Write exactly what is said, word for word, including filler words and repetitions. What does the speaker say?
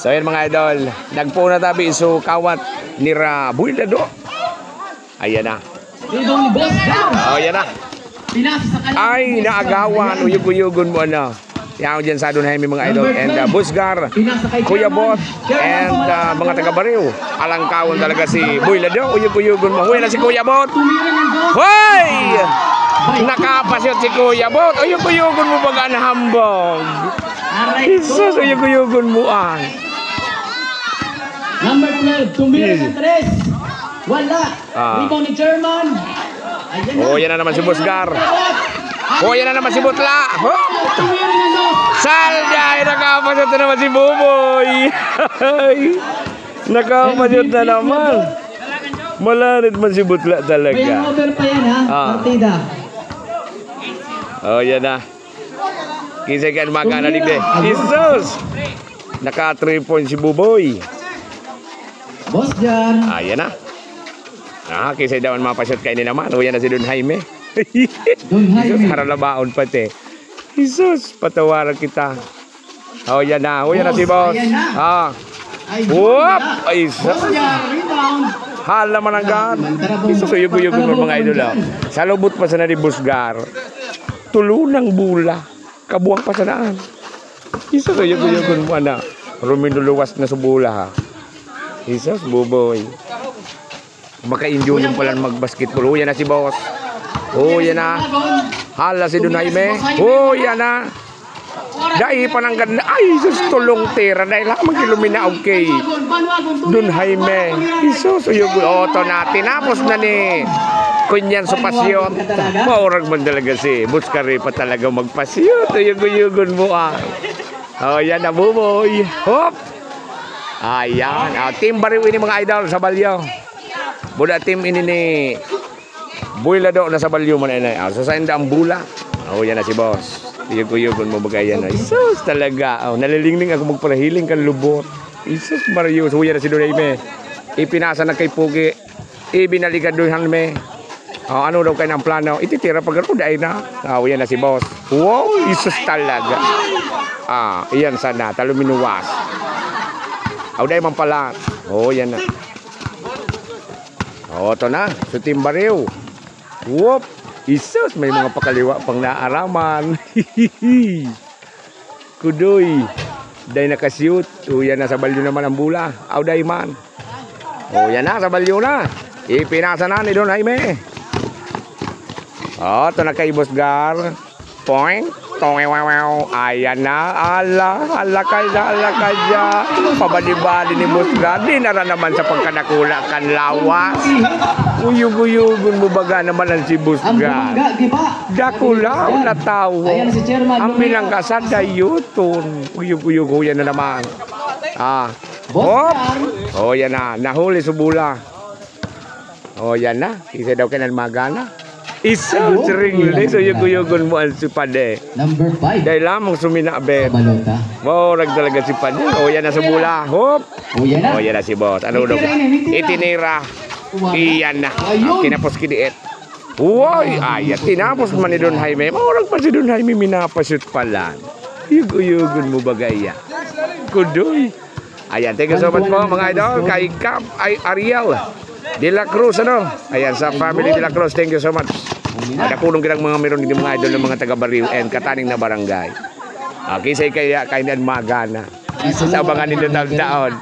So, yan, mga idol. Nagpoon na tabi, so, kawat nira Buildado. Ayan na. Idong Boss Gar. Oh, yan na. Pinasa sa kanya. Ay, naagawan. Uyog-uyogon mo, ano. Yan, dyan sa Don Jaime, mga idol. And uh, Busgar, Kuya Bot, and uh, mga taga-Bariw. Alangkawon talaga si Boy Lado. Uyog-uyogon mo. Huwi na si Kuya Bot. Hoy! Nakapasyot si Kuya Bot. Uyog-uyogon mo baga na hambog. Aray ko. Jesus, uyog-uyogon mo ay. Number twelve, tumira ng tres. Wala. Ah. Rebound ni German. Ayan na. Oh, yan na naman si Busgar. Oh, yan na naman si Butla. Oh! Tumira ng dos. Salda! Ay, nakapasyot na naman si Buboy. Nakapasyot na naman. Malanit man si Butla May talaga. over pa yan ha. Ah. Partida. Oh, yan na. Kisay ka magana digdi. Jesus! Naka three points si Buboy. Boss Jan. Ayan na. Ah, kisay daw ang mapasyot kayo ni naman. Uyan na si Don Jaime. Don Jesus, Jaime. Haralabaon pati. Jesus, patawaran kita. Oh, yan na. Oh, yan na si boss. Ayan na. Ah. Ay, Whoop! wala. Ay, sus. Boss Jan, rebound. Hala man ang God. Jesus, uyog-uyog mo mga idol, ah. Sa lubot pa sana ni Busgar. Tulunang bula. Kabuang pa sanaan. Jesus, uyog-uyog mo, ana. Ruminuluwas na sa bula, ha. Jesus, Buboy. Maka-enjoy yung pala mag-basketball. Oh, yan na si boss. Oh, yan na. Hala si Don Jaime. Oh, yan na. Dai pa nang ganda. Ay, sus, tulong tira. Dahil lamang kiluminaog kay Don Jaime. Jesus, uyog. Oh, to na. Tinapos na ni Kunyan sa pasyot. Maurag man talaga si Buskari pa talaga magpasyot. Uyog-uyogon mo, ah. Oh, yan na, Buboy. Hop! Ayan. Ah, team Bariw ini, mga idol, sa Balyo. Buda team ini ni Boy Lado na sa Balyo man ini. Ah, so, sa inda ang bula. Oh, yan na si boss. Uyog-uyogon mo bagay yan. Ay, sus, talaga. Oh, nalilingling ako magparahiling kan lubot. Jesus, Mario. So, yan na si Don Jaime. Ipinasa na kay Pugi. Ibinalikan doon mi. Oh, ano daw kayo ng plano? Ititira pag ano, dahil na. Ah, yan na si boss. Wow, Jesus talaga. Ah, iyan sana. Taluminuwas. Aw, dahil man pala. Oh, yan na. Oh, ito na. Suting bariw. Whoop! Jesus, may mga pakaliwa pang naaraman. Kudoy. Day nakashoot. Uyan na sa balyo naman ang bula. Aw, day man. Uyan na, sa balyo na. Ipinasa na ni Don Jaime. Oh, ito na kay Boss Gar. Point. Tongewawaw. Ayan na. Ala, ala kaya, ala kaya. Pabali-bali ni Boss Gar. Di nara naman sa pagkadakula kan lawas. Uyug-uyugon mo baga naman ang si Boss Ang Gar. bumangga, di ba? Dakula na tao. Ayan si Chairman Ang Lumina. Minangkasad dayuton. Uyog-uyog, yan na naman. Ah. Boss Hop! Jan. Oh, yan na. Nahuli sa bula. Oh, yan na. Isa daw ka na magana. Isa Ayun. sa ring list. Uyog-uyogon mo ang si Pade. Number five. Dahil lamang suminabit. Balota. Maurag talaga si Pade. Oh, yan na sa bula. Hop! O, yan na. Oh, yan na si boss. Ano daw? Itira, itira. Itinira. Wala. Iyan na. Ayun. Kinapos kiniit. Uy, ay, tinapos man ni Don Jaime. Maurag pa si Don Jaime, minapashoot pala. Uyog-uyogon mo bagay yan. Kudoy. Ayan, thank you so much po, mga idol. Kay Cap, ay, Ariel de la Cruz, ano? Ayan, sa family de la Cruz, thank you so much. Madakulong ginang mga meron din, mga idol, ng mga taga-Bariw and kataning na barangay. Okay, sa kaya, kaya niyan magana. Isa sa abangan nito taon-taon.